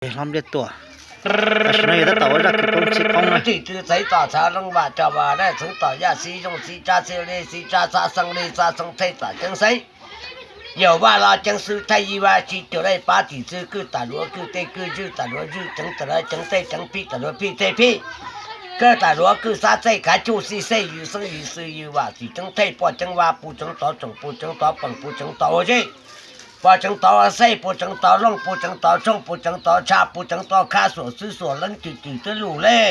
Hlob Npliaj Tuam. Tam sim no yog tab tom ua zaj khawv koob txib qoob na. Tim tswv Txeev Tom Txhaav Leej Vam Cam Vam Daj Txeev Tom Yaj Xib Yooj Xib Tsab Txij Li Xib Tsab Xab Xeeb Li Xab Xeeb Thej Txam Ceeb Xeeb, Yawm Vaj Los Ceeb Xwb Thaj Yij Vaj Tsi Cuam Lej Pab Tim Txwv Kwj Tam Luav Kwj Tej Kwj Zwj Tam Luav Zwj Ceev Tam Luav Ceev Tej Ceev Phij Tam Luav Phij Tej Phij, Kawj Tam Luav Kwj Xab Txej Khav Cuj Xij Xej Yws Xeeb Yws Xwm Yws Vam Txim Ceev Thej Poj Ceev Vaj Pus Ceev Tov Tsoom Pus Ceev Tov Peem Pus Ceev Tov Ua Zej Pos Tseev Tov Xej Pos Tseev Tov Looj Pos Tseev Tov Tshooj Pos Tseev Tov Tsha Pos Tseev Tov Khab Xuam Xwb Xuam Leeb Cwm Cwm Twb Lus Lej.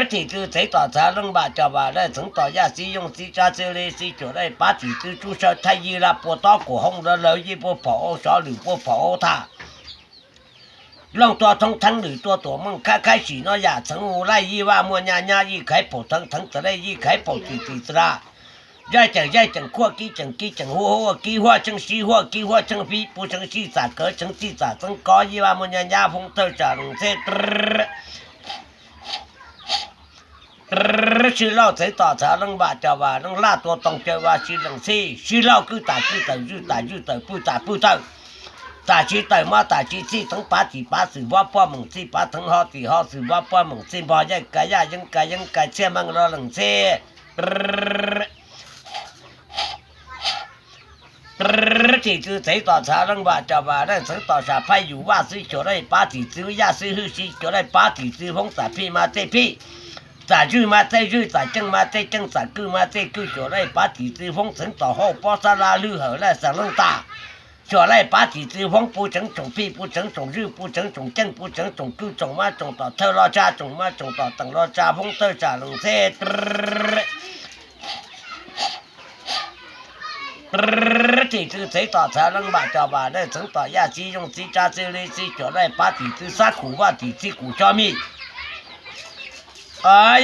Tim tswv Txeev Tom Txhaav Leej Vam Cam Vam Daj Txeev Tom Yaj Xib Yooj Xib Tsab Txij Li Xib Cuam Lej Pab Tim Txwv Tsub Sawj Thaj Yij Laj Pua Tob Kuam Hoob Lawv Lawv Yij Pua Phom Au Sov Lwm Pua Phom Au Tham Looj Tuab Thoob Theeb Lwm Tuab Tuam Mooj Khab Khab Sim Noj Yam Txheev U Laj Yij Vaj Muaj Nyaj Nyab Yij Khaiv Phaum Theev Theev Txawm Lej Yij Khaiv Phaum Tim Tim Txwm Lam Yaij Ceem Yaij Ceem Khuaj Kib Ceem Kib Ceem Huaj Huaj Kib Huaj Tseeb Sib Huaj Kib Huaj Tseeb Fib Pub Tseev Sij Txam Kawv Tseev Txij Txam Txeeb Kob Yij Vaj Muaj Nyaj Nyab Foob Thawj Tsam Leej Txhej. Sib Lauj Txeev Tom Txhaav Leej Vam Cam Vam Leej Laj Tua Toog Caw Vaj Sib Leej Txhij Sib Lauj Kwj Tam Kwj Tawm Zwj Tam Zwj Tawm Pwj Tam Pwj Tawm Tam Tsi Tawm Mob Tam Tsi Txij Theev Pab Tim Pab Xwm Vob Poj Meem Txij Pab Theev Ho Tim Ho Xwm Vob Poj Meem Txij Npog Yaij Ka Yaj Yeeb Ka Yeeb Ka Txhiaj Meej Lo Leej Txhij. Tim tswv Txeev Tom Txhaav Leej Vam Cam Vam Leej Txheev Tom Sam Phaj Yus Vaj Xwb Cuam Lej Pab Tim Txwv Yaj Xwb Hwj Xwb Cuam Lej Pab Tim Txwv Foob Txam Phij Mas Tej Phij Txam Zwj Mas Tej Zwj Txam Ceej Mas Tej Ceej Txam Kwj Mas Tej Kwj Cuam Lej Pab Tim Txwv Foob Txheev Tom Hauj Pob Xab Laj Lwj Hawm Laj Xeem Leej Tam Cuam Lej Pab Tim Txwv Foob Pub Tseev Tsoom Phij Pub Tseev Tsoom Zwj Pub Tseev Tsoom Ceej Pub Tseev Tsoom Kwj Tsoom Mab Tsoom Tom Thawj Lo Tsa Tsoom Mab Tsoom Tom Teem Lo Tsa Foob Thawj Tsam Leej Txhij. Tim tswv Txeev Tom Txhaav Leej Vam Cam Vam Leej Txheev Tom Yaj Xib Yooj Xib Tsab Txij Li Xib Cuam Lej Pab Tim Txwv Xab Khum Vaj Tim Txwv Kum Xyob Mij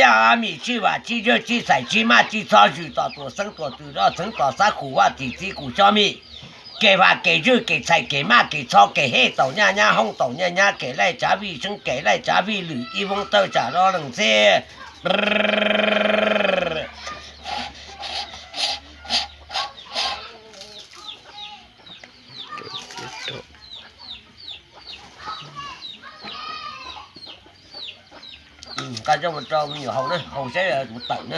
Yaj Mim Tsij Vam Tsij Zwj Tsij Xais Tsij Maj Tsij Txho Zwm Tom Tuam Xeeb Tuam Twm Loj Txheev Tom Xab Khum Vaj Tim Txwv Kum Xyob Mij Kem Vam Kem Zwj Kem Txhais Kem Maj Kem Txho Kem Hej Taum Nyaj Nyab Hoob Taum Nyaj Nyab Kem Laij Tsav Vij Seeb Kem Laij Tsav Vij Lwm Ib Foob Thawj Tsam Lo Leej Txhij. Nqa coj mus rau me nyuam haus na, haus saib tawm na.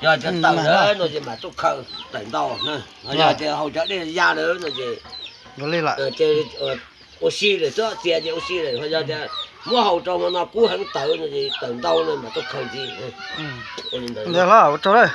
Yog tias tawm lawm no ces mam tuaj khaws tawm ntau na. Yog tias haus cov dej ya lawm no ces ua si lawm xwb, txias ces ua si lawm. Yog tias muab haus rau hmo no kub heev tawm no ces tawm ntau no mam tuaj khaws ntxiv. Ntawd hlob ua tsaug.